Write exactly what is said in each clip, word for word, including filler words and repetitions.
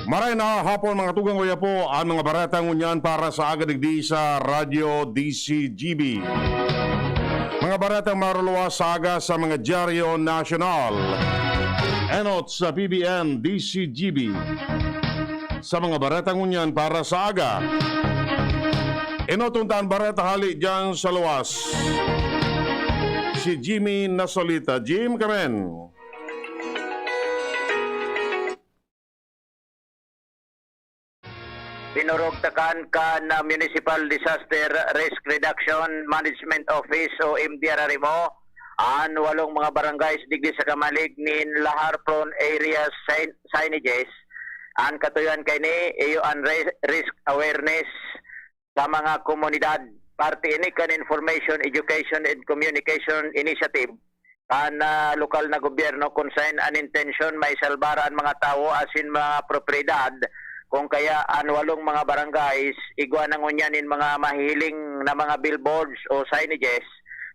Maray na hapon, mga tugang, ko ya po an mga bareta ngunyan para sa aga digdi sa Radyo D C G B. Mga baretang maruluwas sa aga sa mga dyaryo nasyonal. Enot sa B B N D C G B. Sa mga bareta ngunyan para sa aga. Enot unta an bareta hali diyan sa luwas. Si Jimmy Nasolita. Jim, kamen. Pinurugtakan kan, ah, Municipal Disaster Risk Reduction Management Office o M D R R M O an walong mga barangays digdi sa Camalig nin Lahar Prone Areas sign-, signages. An katuyohan kaini, iyo an ri-, risk awareness sa mga komunidad. Parte ini kan Information, Education, and Communication Initiative kan, ah, lokal na gobyerno, kun saen an intensyon maisalbar an mga tawo asin mga propiedad. Kun kaya, an walong mga barangays igwa na ngunyan nin mga mahihiling na mga billboards o signages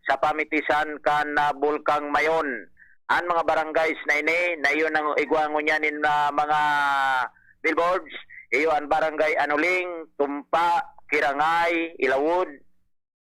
sa pamitisan kan, ah, Bulkang Mayon. An mga barangays na ini na iyo nang igwa ngunyan nin, ah, mga billboards, iyo an Barangay Anuling, Tumpa, Kirangay, Ilawod,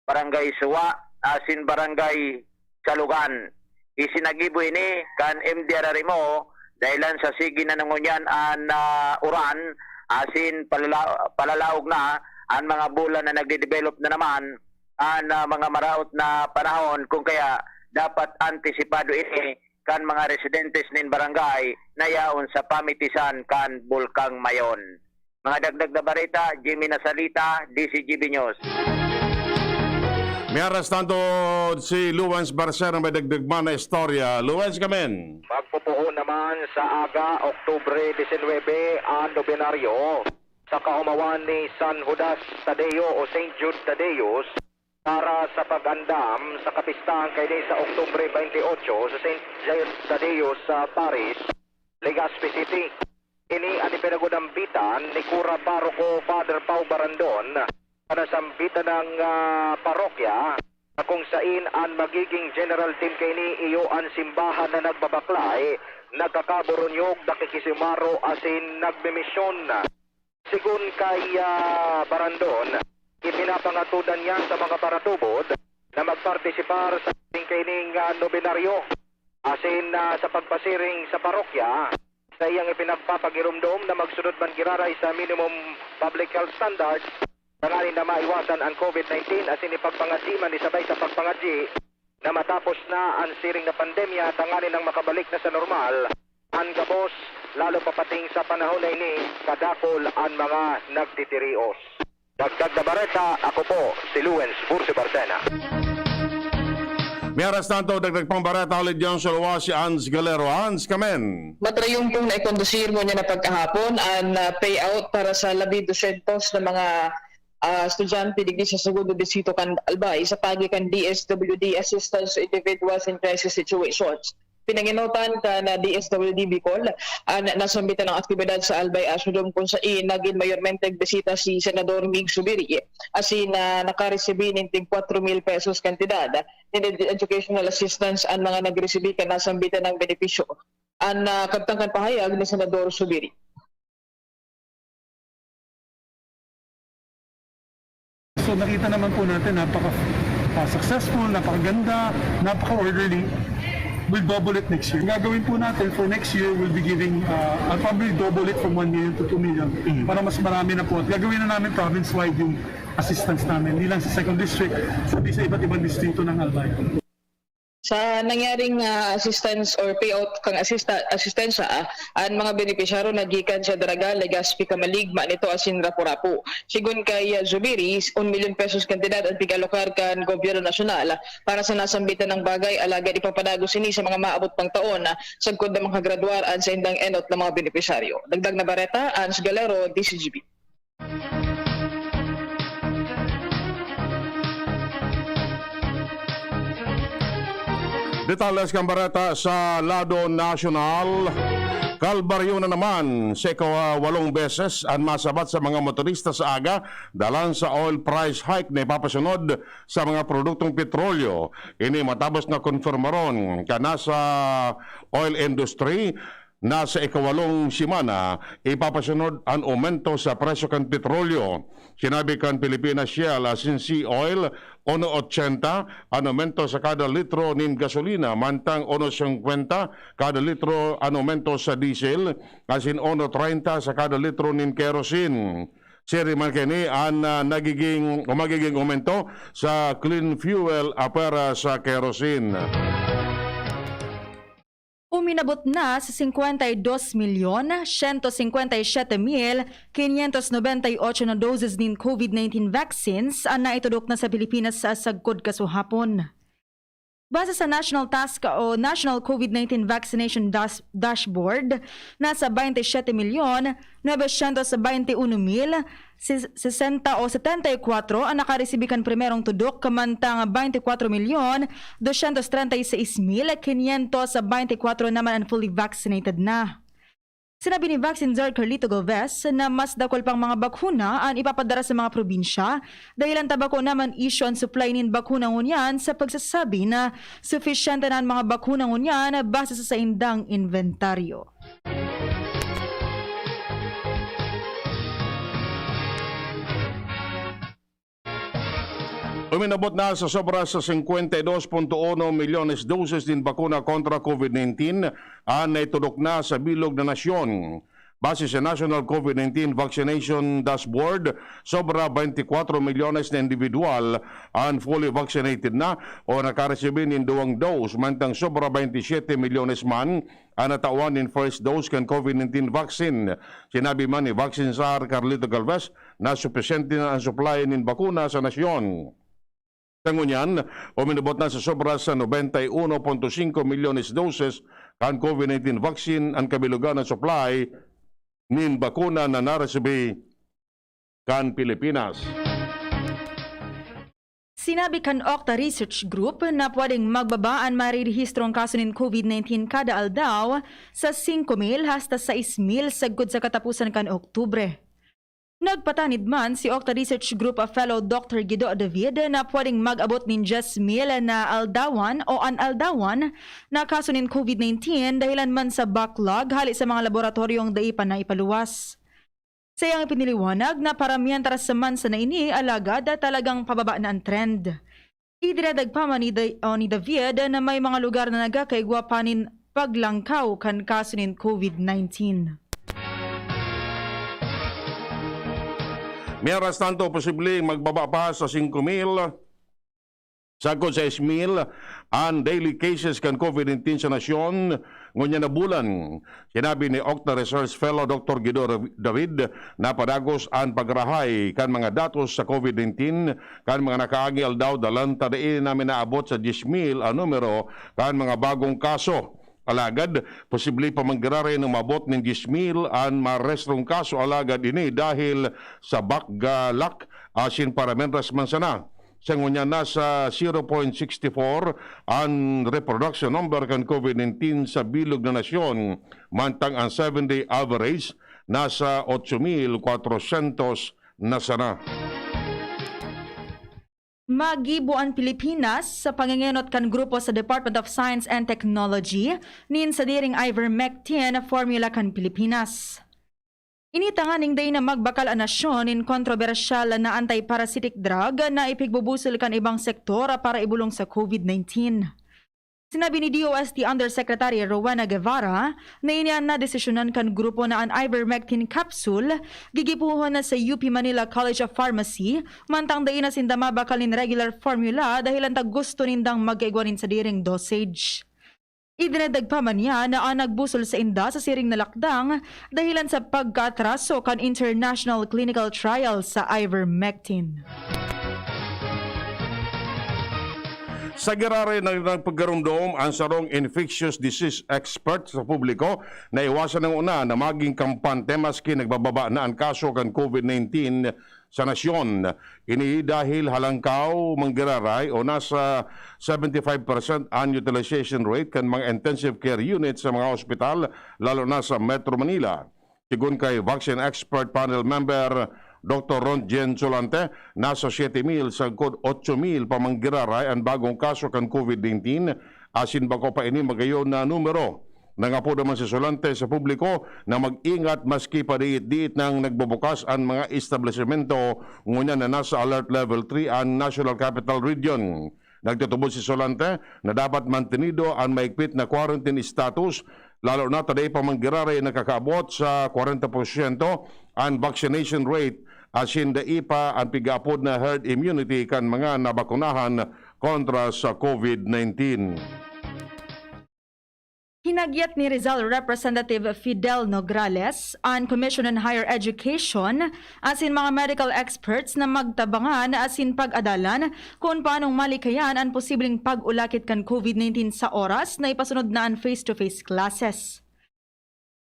Barangay Suwa, asin Barangay Salugan. Isinagibo ini kan M D R R M O dahelan sa sige na ngunyan an, ah, uran asin palala-, palalaog na an mga bulan na nagde-develop na naman an, ah, mga maraot na panahon, kun kaya dapat antisipado ini kan mga residentes nin barangay na yaon sa pamitisan kan Bulkang Mayon. Mga dagdag na bareta, Jimmy Nasalita, D C G B News. Mientras tanto, si Luwens Barcena may dagdag man na istorya. Luwens, kamen. Magpupuho naman sa aga, Oktubre disinwebe, an nobenaryo sa kaomawan ni San Judas Tadeo o Saint Jude Tadeus para sa pag-andam sa kapistahan kaini sa Oktubre twenty-eight sa Saint Jude Tadeus sa Paris, Legazpi City. Ini an ipinag-unambitan ni Kura Paroko Father Pau Barandon sa nasambitan ng, ah, parokya, na kung sain an magiging general theme kaini iyo an simbahan na nagbabaklay, nagkakaburunyog, nakikisimaro asin nagmimisyon. Sigon kay, ah, Barandon, ipinapangatodan niya sa mga paratubod na magpartisipar sa kaining, ah, nobenaryo asin, ah, sa pagpasiring sa parokya. Sa iyang ipinagpapagiromdom na magsunod man giraray sa minimum public health standards, tanganing na maiwasan an COVID nineteen asin ipagpangadji man isabay sa pagpangadji na matapos na an siring na pandemya tanganing nang makabalik na sa normal an gabos, lalo pa pating sa panahon na ini kadakul an mga nagtitirios. Dagdag na bareta, ako po si Luwens Bursi Barcena. Mientras tanto, dagdag pang bareta huli diyan sa luwas si Ans Galero. Ans, kamen. Matrayon pong naikondusir ngunyan na pagkahapon an, ah, payout para sa labi dosyentos na mga, ah, estudyante digdi sa Segundo Distrito kan Albay sa paagi kan D S W D Assistance to Individuals in Crisis Situations. Pinangenotan kan, ah, D S W D Bicol an nasambitan na aktibidad sa Albay Astrodome, kun sain nagin mayormenteng bisita si Senador Mig Zubiri, asin, ah, nakaresibi nin tig kwatro mil pesos kantidad nin ed-, educational assistance an mga nagresibi kan nasambitan na benepisyo. An, ah, kabtang kan pahayag ni Senador Zubiri. So, nakita naman po natin, napaka, ah, successful, napakaganda, napaka-orderly. We'll double it next year. Gagawin po natin for next year, we'll be giving, ah, I'll probably double it from one million to two million Mm. para mas marami na po. At gagawin na namin province-wide yung assistance namin. Hindi lang sa second district, kundi sa iba't ibang distrito ng Albay. Sa nangyaring, ah, assistance or payout kan asista-, asistensya, ah, an mga benepisyaryo naggikan sa Daraga, Legazpi, Camalig, Manito asin Rapu-Rapu. Sigon kay, ah, Zubiri, un milyon pesos kantidad an pig-alokar kan Gobyerno Nasyonal para sa nasambitan na bagay, alagad ipapadagos ini sa mga maabot pang taon, ah, sagkod na makagradwar an saindang enot na mga benepisyaryo. Dagdag na bareta, Ans Galero, D C G B. Detalles kan bareta sa lado nasyonal. Kalbaryo na naman sa ika-, walong beses an masabat sa mga motorista sa aga, dalan sa oil price hike na ipapasunod sa mga produktong petrolyo. Ini matapos na konfirmaron kan nasa oil industry na sa ikawalong semana, ipapasunod an aumento sa presyo kan petrolyo. Sinabi kan Pilipinas Shell asin Sea Oil, uno ochenta an aumento sa kada litro nin gasolina, mantang uno singkwenta kada litro an aumento sa diesel, asin uno treinta sa kada litro nin kerosene. Siring man kaini an, ah, nagiging o magiging aumento sa clean fuel apwera sa kerosene. Uminabot na sa singkwenta y dos milyon, siyento singkwenta y siyete mil, kinyentos nobenta y otso na doses nin COVID nineteen vaccines an naitudok na sa Pilipinas sa sagkod kasuhapon. Base sa National Task o National COVID nineteen Vaccination Dash-, Dashboard, nasa baynte siyete milyon, nobesyentos baynte uno mil, sis-, sesenta o setenta y kwatro an nakaresibi kan primerong tudok, mantang baynte kwatro milyon, dosyentos trenta y seis mil, kinyentos baynte kwatro naman an fully vaccinated na. Sinabi ni Vaccine Czar Carlito Galvez na mas dakul pang mga bakuna an ipapadara sa mga probinsya, dahilan ta bako naman isyu an supply nin bakuna ngunyan sa pagsasabi na sufisyente na an mga bakuna ngunyan base sa saindang inventaryo. Uminabot na sa sobra sa singkwenta y dos punto uno milyones doses nin bakuna kontra COVID nineteen an naitudok na sa bilog na nasyon. Base sa National COVID nineteen Vaccination Dashboard, sobra baynte kwatro milyones na individual an fully vaccinated na o nakaresibi nin duwang dose, mantang sobra baynte siyete milyones man an natawan nin first dose kan COVID nineteen vaccine. Sinabi man ni Vaccine Czar Carlito Galvez na supisyente na an supply nin bakuna sa nasyon. Sa ngunyan, uminabot na sa sobra sa nobenta y uno punto singko milyones doses kan COVID nineteen vaccine an kabilogan na supply nin bakuna na naresibi kan Pilipinas. Sinabi kan Octa Research Group na pwedeng magbaba an marirehistrong kaso nin COVID nineteen kada aldaw sa singko mil hasta sais mil sagkod sa katapusan kan Oktubre. Nagpatanid man si Octa Research Group Fellow Doctor Guido David na pwedeng mag-abot nin dyes mil na aldawan o an aldawan na kaso nin COVID nineteen dahilan man sa backlog hali sa mga laboratoryong dai pa naipaluwas. Sa iyang ipiniliwanag na paramihan ta sa mansa na ini, alagad talagang pababa na an trend. Idinadagpa man ni Da-, o ni David na may mga lugar na nagkakaigwa pa nin paglangkaw kan kaso nin COVID nineteen. Mientras tanto, posibleng magbaba pa sa singko mil, sagkod sais mil an daily cases kan COVID nineteen sa nasyon ngunyan na bulan. Sinabi ni Octa Research Fellow Doctor Guido David na padagos an pagrahay kan mga datos sa COVID nineteen kan mga nakaaging aldaw, dalan ta dai na minaabot sa dyes mil an numero kan mga bagong kaso. Alagad, posible pa man giraray na umabot nin dyes mil an marehistrong kaso, alagad ini dahil sa backlog asin paramihan ta man sana. Sa ngunyan, nasa zero point six four an reproduction number kan COVID nineteen sa bilog na nasyon, mantang an seven-day average nasa otso mil kwatrosyentos na sana. Magibo an Pilipinas sa pangengenot kan grupo sa Department of Science and Technology nin sadiring ivermectin formula kan Pilipinas. Ini tanganing dai na magbakal an nasyon nin kontrobersyal na anti-parasitic drug na ipigbubusol kan ibang sektor para ibolong sa COVID nineteen. Sinabi ni D O S T Undersecretary Rowena Guevara na ini an nadesisyonan kan grupo na an ivermectin capsule gigibohon na sa U P Manila College of Pharmacy, mantang dai na sinda mabakal nin regular formula dahilan ta gusto nindang magkaigwa nin sadiring dosage. Idinagdag pa man niya na an nagbusol sainda sa siring na lakdang dahilan sa pagkaatraso kan international clinical trial sa ivermectin. Sa giraray na nagpagarumdom an sarong infectious disease expert sa publiko na iwasan nang una na maging kampante maski nagbababa na an kaso kan COVID nineteen sa nasyon. Ini dahil halangkaw manggiraray o nasa seventy-five percent an utilization rate kan mga intensive care unit sa mga ospital, lalo na sa Metro Manila. Sigon kay Vaccine Expert Panel Member Doctor Ron Jen Solante, nasa siyete mil sagkod otso mil pa manggiraray an bagong kaso kan COVID nineteen, asin bako pa ini magayon na numero. Nangapod naman si Solante sa publiko na mag-ingat maski padiit-diit nang nagbubukas an mga establisimento ngunyan na nasa Alert Level three an National Capital Region. Nagtutubod si Solante na dapat mantenido an maigpit na quarantine status, lalo na ta dai pa man giraray nakakaabot sa kwarenta porsyento an vaccination rate, asin dai pa an pigaapod na herd immunity kan mga nabakunahan kontra sa COVID nineteen. Hinagyat ni Rizal Representative Fidel Nograles an Commission on Higher Education asin mga medical experts na magtabangan asin pag-adalan kun paanong malikayan an posibleng pag-ulakit kan COVID nineteen sa oras na ipasunod na an face-to-face classes.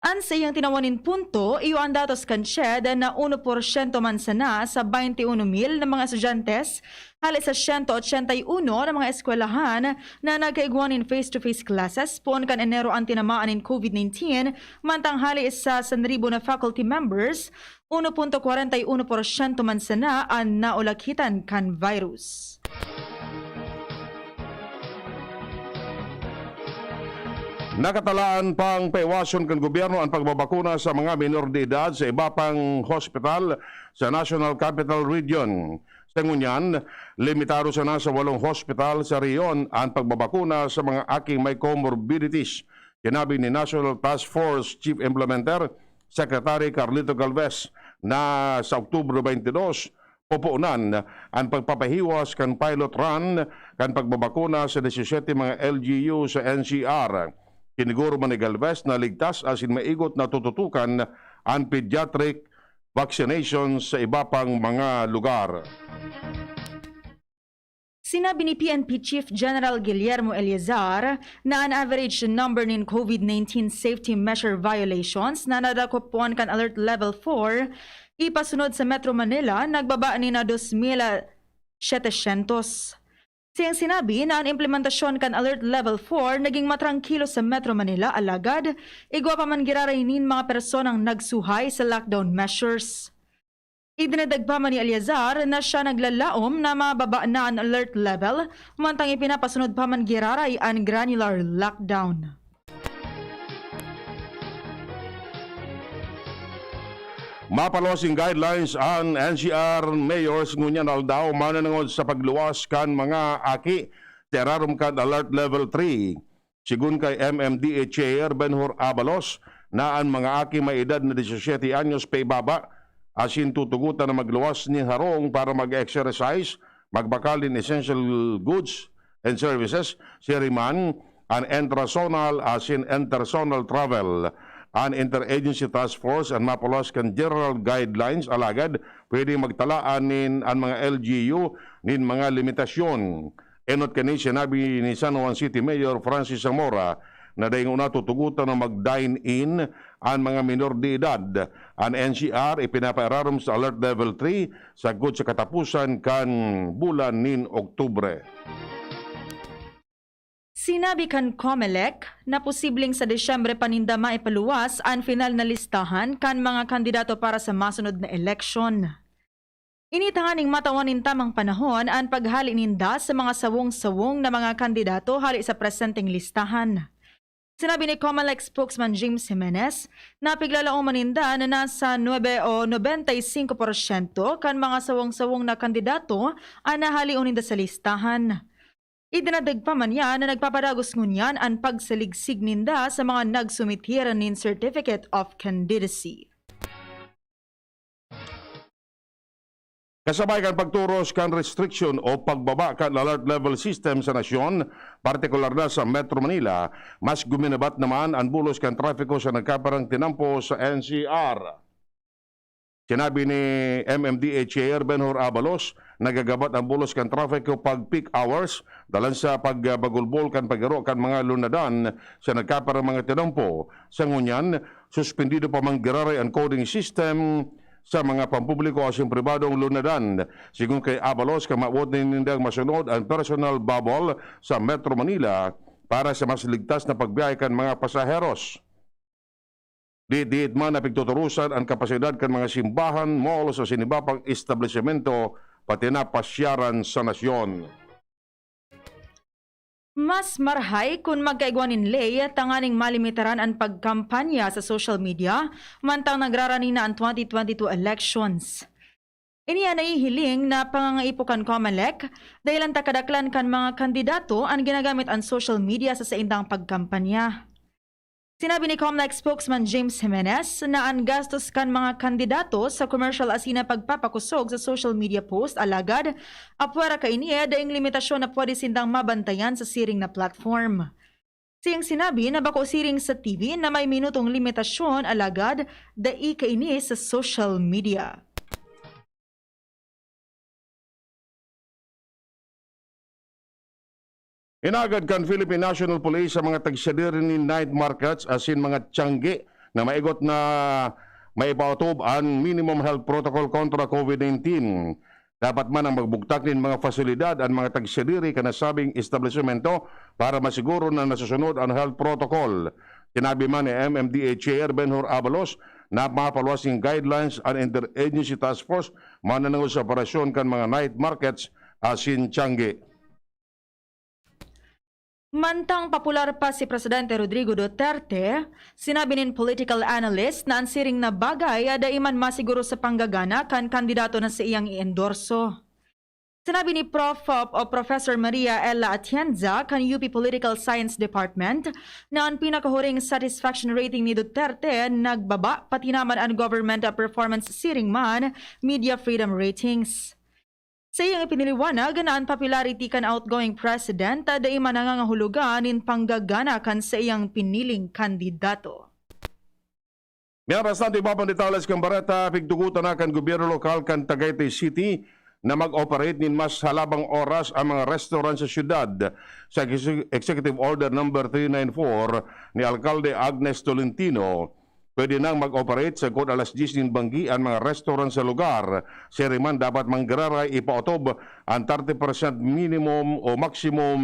An saiyang tinawan nin punto, iyo an datos kan CHED na uno porsyento man sana sa baynte uno mil na mga estudyante hale sa siyento ochenta y uno na mga eskwelahan na nagkaigwa nin face-to-face classes poon kan Enero an tinamaan nin COVID nineteen, mantang hale sa sanribo na faculty members, uno punto kwarenta y uno porsyento man sana an naulakitan kan virus. Nakatalaan pang paiwason kan gobyerno an pagbabakuna sa mga minor de edad sa iba pang hospital sa National Capital Region. Sa ngunyan, limitado sana sa walong hospital sa rehiyon an pagbabakuna sa mga aking may comorbidities. Sinabi ni National Task Force Chief Implementer, Secretary Carlito Galvez, na sa Oktubre twenty-two, pupunan an pagpapahiwas kan pilot run kan pagbabakuna sa disisete mga L G U sa N C R. Siniguro man ni Galvez na ligtas asin maigot na tututukan an pediatric vaccination sa iba pang mga lugar. Sinabi ni P N P Chief General Guillermo Eleazar na an average number nin COVID nineteen safety measure violations na nadakop poon kan Alert Level four ipasunod sa Metro Manila nagbaba nin dos mil setecientos. Siyang sinabi na an implementasyon kan Alert Level four naging matrangkilo sa Metro Manila, alagad igwa pa man giraray nin mga personang nagsuhay sa lockdown measures. Idinagdag pa man ni Eleazar na siya naglalaom na mababa na an alert level, mantang ipinapasunod pa man giraray an granular lockdown. Mapaluwas nin guidelines an N C R mayors ngunyan aldaw mananangod sa pagluwas kan mga aki sa irarom kan Alert Level three. Sigon kay M M D A Chair Benhur Abalos na an mga aki may edad na disisiete anyos paibaba asin tutugotan na magluwas nin harong para mag-exercise, magbakal nin essential goods and services, siring man an intra-zonal asin interzonal travel. An Interagency Task Force an mapaluwas kan general guidelines, alagad pwedeng magtalaan nin an mga L G U nin mga limitasyon. Enot kani, sinabi ni San Juan City Mayor Francis Zamora na dai ngona tutugotan na mag-dine-in an mga minor de edad. An N C R ipinapairarom sa Alert Level three sagkod sa kataposan kan bulan nin Oktubre. Sinabi kan Comelec na posibleng sa Disyembre pa ninda maipaluwas an final na listahan kan mga kandidato para sa masunod na eleksyon. Ini tanganing matawan nin tamang panahon an paghale ninda sa mga sawong-sawong na mga kandidato hale sa presenteng listahan. Sinabi ni Comelec spokesman James Jimenez na piglalaoman ninda na nasa nuebe o nobenta y singko porsyento kan mga sawong-sawong na kandidato an nahaleon ninda sa listahan. Idinagdag pa man niya na nagpapadagos ngunyan an pagsaligsig ninda sa mga nagsumitir nin Certificate of Candidacy. Kasabay kan pagturos kan restriction o pagbaba kan alert level system sa nasyon, partikular na sa Metro Manila, mas guminabat naman an bulos kan trapiko sa nagkaparang tinampo sa N C R. Sinabi ni M M D A Chair Benhur Abalos, nagagabat an bulos kan trapiko pag peak hours, dalan sa pagbagulbol kan pagaro kan mga lunadan sa nagkaparang mga tinampo. Sa ngunyan, suspendido pa man giraray an coding system sa mga pampubliko asin pribadong lunadan. Sigon kay Abalos, kan maabot na nindang masunod an personal bubble sa Metro Manila para sa mas ligtas na pagbiyahe kan mga pasaheros. Diit-diit man na pigtuturusan an kapasidad kan mga simbahan, malls asin iba pang establisimento, pati na pasyaran sa nasyon. Mas marahay kun magkaigwa nin ley tanganing malimitaran an pagkampanya sa social media, mantang nagrarani na an twenty twenty-two elections. Ini an nahihiling na pangangaipo kan Comelec, dahelan ta kadaklan kan mga kandidato an ginagamit an social media sa saindang pagkampanya. Sinabi ni Comelec spokesman James Jimenez na an gastos kan mga kandidato sa komersyal asin na pagpapakosog sa social media post, alagad apwera kaini, daing limitasyon na pwede sindang mabantayan sa siring na platform. Siyang sinabi na bako siring sa T V na may minutong limitasyon, alagad dai kaini sa social media. Inagad kan Philippine National Police sa mga tagsadiri nin night markets asin mga tiyanggi na maigot na maipaotob an minimum health protocol kontra COVID nineteen. Dapat man ang magbugtak nin mga pasilidad an mga tagsadiri kan nasabing establisimento para masiguro na nasusunod an health protocol. Sinabi man ni M M D A Chair Benhur Abalos na mapaluwas nin guidelines an Interagency Task Force mananangol sa operasyon kan mga night markets asin tiyanggi. Mantang popular pa si Presidente Rodrigo Duterte, sinabi nin political analyst na an siring na bagay dai man masiguro sa panggagana kan kandidato na saiyang i-endorso. Sinabi ni Prof o Professor Maria Ella Atienza kan U P Political Science Department na an pinakahuring satisfaction rating ni Duterte nagbaba, pati naman an government performance siring man media freedom ratings. Sa iyang ipiniliwanag na an popularity kan outgoing president dai man nangangahulugan nin panggagana kan saiyang piniling kandidato. Mientras tanto, iba pang detalles kan bareta, pigtugotan na kan gobyerno lokal kan Tagaytay City na mag-operate nin mas halabang oras ang mga restaurant sa syudad. Sa Exe-, Executive Order Number three nine four ni Alkalde Agnes Tolentino, pwede nang mag-operate sagkod alas diyes nin banggi an mga restaurant sa lugar. Siring man, dapat manggiraray ipaotob an thirty percent minimum o maximum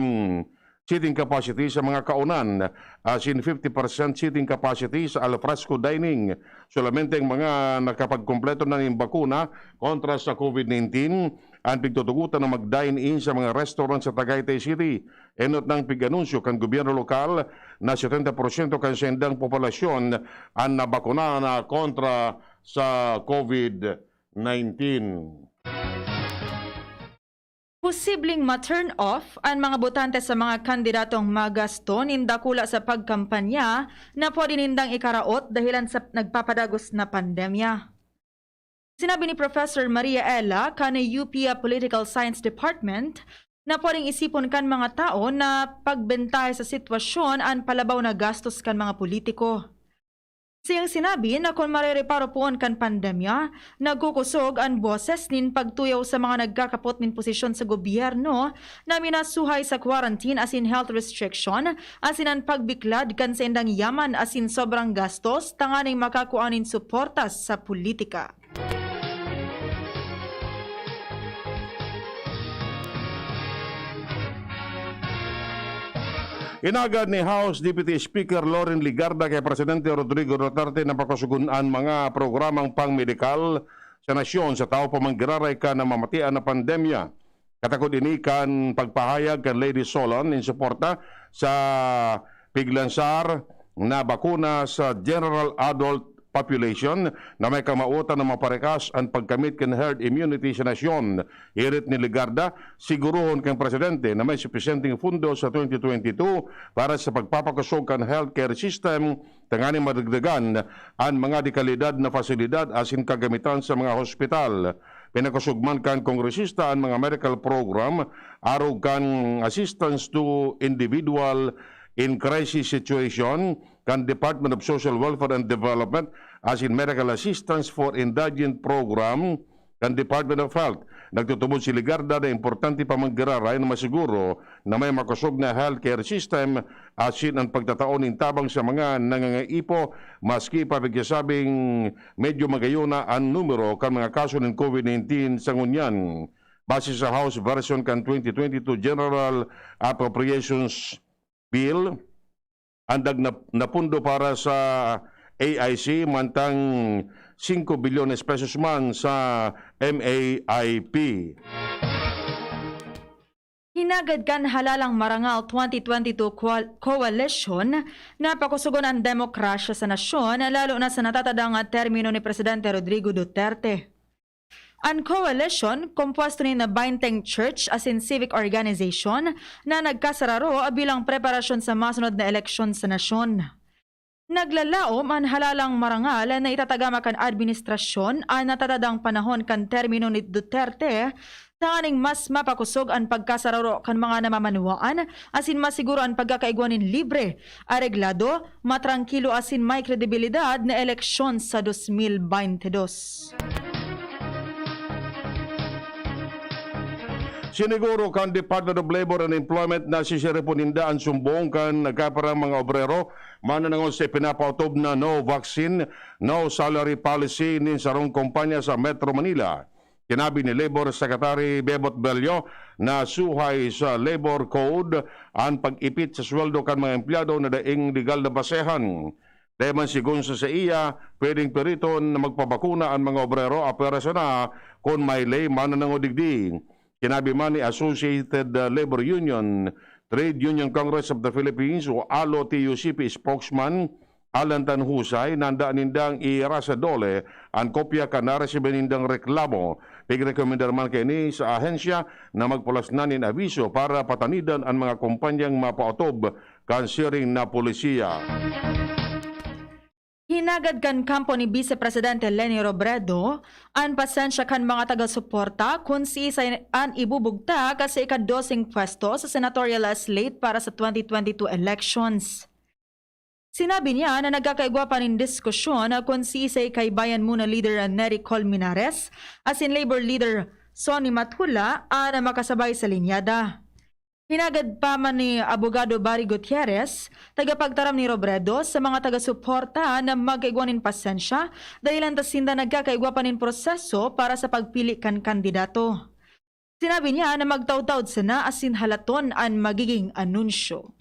seating capacity sa mga kaonan, asin fifty percent seating capacity sa alfresco dining. Solamente ang mga nakapagkumpleto na nin bakuna kontra sa COVID nineteen an pigtutugotan na mag-dine-in sa mga restaurant sa Tagaytay City. Enot nang pig-anunsyo kan gobyerno lokal na setenta porsyento kan saindang populasyon an nabakuna na kontra sa COVID nineteen. Posibleng ma-turn off an mga botante sa mga kandidatong magasto nin dakula sa pagkampanya na pwede nindang ikaraot dahelan sa nagpapadagos na pandemya. Sinabi ni Professor Maria Ella kan U P Political Science Department na pwedeng isipon kan mga tao na pagbentahe sa sitwasyon an palabaw na gastos kan mga politiko. Siyang sinabi na kun marereparo poon kan pandemya, nagkukosog an boses nin pagtuyaw sa mga nagkakapot nin posisyon sa gobyerno na minasuhay sa quarantine asin health restriction, asin an pagbiklad kan saindang yaman asin sobrang gastos tanganing makakua nin suporta sa politika. Inagad ni House Deputy Speaker Loren Legarda kay Presidente Rodrigo Duterte na pakosogon an mga programang pangmedikal sa nasyon sa tawo pa man giraray kan namamatean na pandemya. Katakod ini kan pagpahayag kan Lady Solon nin suporta sa piglansar na bakuna sa general adult population na may kamawotan na maparekas an pagkamit kan herd immunity sa nasyon. Hirit ni Legarda, sigurohon kan presidente na may supisyenteng pundo sa twenty twenty-two para sa pagpapakosog kan healthcare system tanganing madagdagan an mga dekalidad na pasilidad asin kagamitan sa mga hospital. Pinakosog man kan kongresista an mga medical program arog kan assistance to individual in crisis situation kan Department of Social Welfare and Development asin medical assistance for indigent program kan Department of Health. Nagtutubod si Legarda na importante pa man giraray na masiguro na may makosog na healthcare system asin an pagtatao nin tabang sa mga nangangaipo, maski pa pigsasabing medyo magayon na an numero kan mga kaso nin COVID nineteen sa ngunyan. Base sa House version kan twenty twenty-two General Appropriations Bill, andag na, na pundo para sa A I C mantang singko bilyones pesos man sa M A I P. Hinagad kan Halalang Marangal twenty twenty-two Coal-, Coalition na pakusogon an demokrasya sa nasyon, lalo na sa natatadang termino ni Presidente Rodrigo Duterte. An coalition, kompuesto nin bainteng church asin civic organization na nagkasararo bilang preparasyon sa masunod na eleksyon sa nasyon. Naglalaom an Halalang Marangal na itatagama kan administrasyon an natatadang panahon kan termino ni Duterte tanganing mas mapakosog an pagkasararo kan mga namamanwaan asin masiguro an pagkakaigwa nin libre, areglado, matrangkilo asin may kredibilidad na eleksyon sa dos mil baynte dos. Siniguro kan Department of Labor and Employment na sisiripon ninda an sumbong kan nagkaparang mga obrero mananangos sa ipinapaotob na no vaccine, no salary policy nin sarong kumpanya sa Metro Manila. Sinabi ni Labor Secretary Bebot Bello na suhay sa Labor Code an pag-ipit sa sweldo kan mga empleyado na daing legal na basehan. Dai man sigon sa saiya, pwedeng piriton na magpabakuna an mga obrero, apwera sana kun may ley mananangod digdi. Sinabi man ni Associated, uh, Labor Union, Trade Union Congress of the Philippines o alo-T U C P spokesman Alan Tanhusay na handa nindang iira sa DOLE an kopya kan naresibi nindang reklamo. Pigrekomendar man kaini sa ahensya na magpulas na nin abiso para patanidan an mga kumpanyang mapaotob kan siring na polisiya. Hinagad kan kampo ni Vice Presidente Leni Robredo an pasensya kan mga taga-suporta kun siisay an ibubugtak sa ikadoseng pwesto sa senatorial slate para sa twenty twenty-two elections. Sinabi niya na nagkakaigwa pa nin diskusyon kun siisay kaibayan muna leader Nery Colmenares asin Labor leader Sonny Matula an makasabay sa linyada. Hinagad pa man ni Abogado Barry Gutierrez, tagapagtaram ni Robredo, sa mga taga-suporta na magkaigwa nin pasensya, dahilan ta sinda nagkakaigwa pa nin proseso para sa pagpili kan kandidato. Sinabi niya na magtaud-taud sana asin halaton an magiging anunsyo.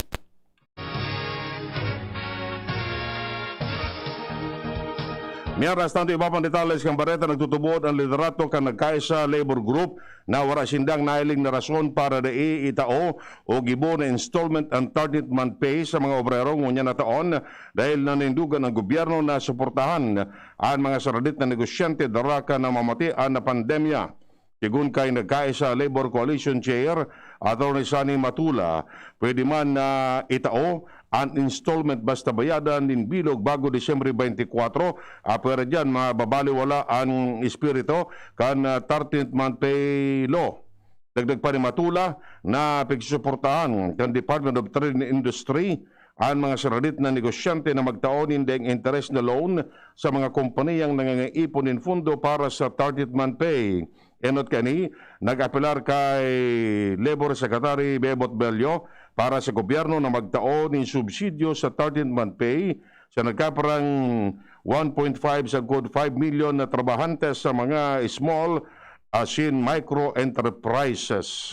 Mientras tanto, iba pang detalles kan bareta, nagtutubod an liderato kan Nagkaisa Labor Group na wara sindang nahiling na rason para dai itao o gibo na installment an thirteenth month pay sa mga obrero ngunyan na taon dahil nanindugan ang gobyerno na suportahan an mga saradit na negosyante dara kan namamati an pandemya. Sigon kay Nagkaisa Labor Coalition Chair, Attorney Sonny Matula, pwede man na itao an installment basta bayadan nin bilog bago Disyembre twenty-four, apwera diyan mababaliwala an espiritu kan, ah, thirteenth month pay law. Dagdag pa ni Matula na pigsusuportahan kan Department of Trade and Industry an mga saradit na negosyante na magtao nin daing interes na loan sa mga kompaniyang nangangaipon nin pondo para sa thirteenth month pay. Enot kani, nag-apelar kay Labor Secretary Bebot Bello para sa gobyerno na magtao nin subsidyo sa thirteenth month pay sa nagkaparang one point five sagkod five milyon na trabahante sa mga small asin micro enterprises.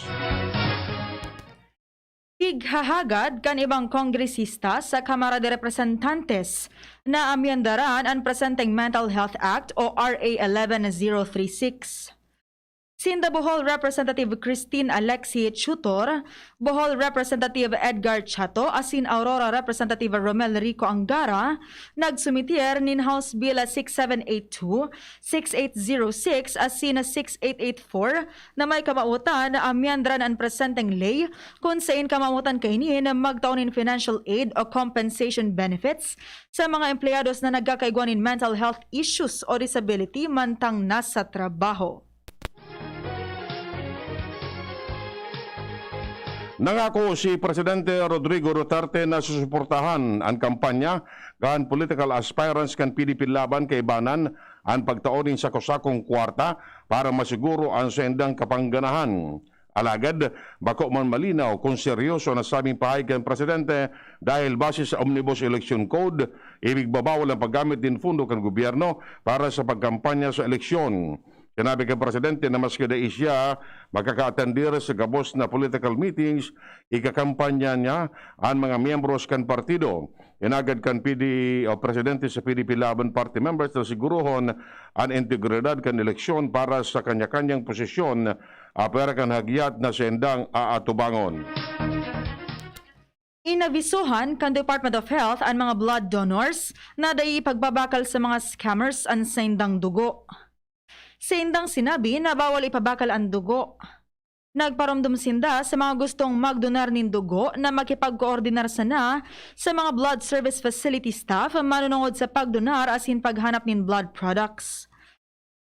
Pighahagad kan ibang kongresista sa Kamara de Representantes na amyendaran an presenteng Mental Health Act o R A eleven zero three six. Sinda Bohol Representative Christine Alexi Chutor, Bohol Representative Edgar Chato, asin Aurora Representative Romel Rico Angara, nagsumiter nin House Bill six seven eight two, six eight zero six asin six eight eight four na may kamawotan na amyendaran an presenteng ley, kun saen kamawotan kaini na magtao nin financial aid o compensation benefits sa mga empleyados na nagkakaigwa nin mental health issues o disability mantang nasa trabaho. Nangako si Presidente Rodrigo Duterte na susuportahan an kampanya kan political aspirants kan P D P Laban kaibanan an pagtao nin sako-sakong kwarta para masiguro an saindang kapangganahan. Alagad, bako man malinaw kun seryoso an nasabing pahayag kan Presidente dahil base sa Omnibus Election Code, ipigbabawal ang paggamit nin pondo kan gobyerno para sa pagkampanya sa eleksyon. Sinabi kan presidente na maski dai siya makaka-atendir sa gabos na political meetings, ikakampanya niya an mga miyembros kan partido. Inagad kan P D o presidente sa P D P Laban Party members na sigurohon an integridad kan eleksyon para sa kanya-kanyang posisyon, apwera kan hagyat na saindang aatubangon. Inabisohan kan Department of Health an mga blood donors na dai ipagbabakal sa mga scammers an saindang dugo. Saindang sinabi na bawal ipabakal an dugo. Nagparomdom sinda sa mga gustong magdonar nin dugo na makipagkoordinar sana sa mga blood service facility staff manunungod sa pagdonar asin paghanap nin blood products.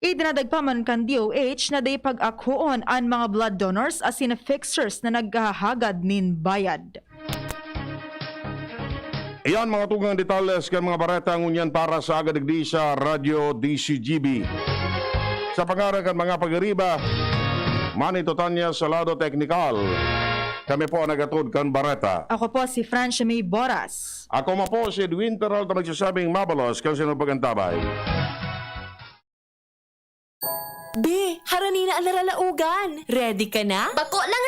Idinadagpa man kan D O H na dai pag-akoon an mga blood donors asin fixers na naghahagad nin bayad. Iyan mga tugang detalles kan mga bareta ngunyan para sa Aga Digdi sa Radyo D C G B. Sa pangaran kan mga pagiriba, Manny Totanya sa lado teknikal. Kami po ang nagatod kan bareta. Ako po si Francia May Boras. Ako man po si Edwin Peralta, magsasabing mabalos kan sinupag antabay. Be, harani na an lalaugan. Ready ka na? Bako nang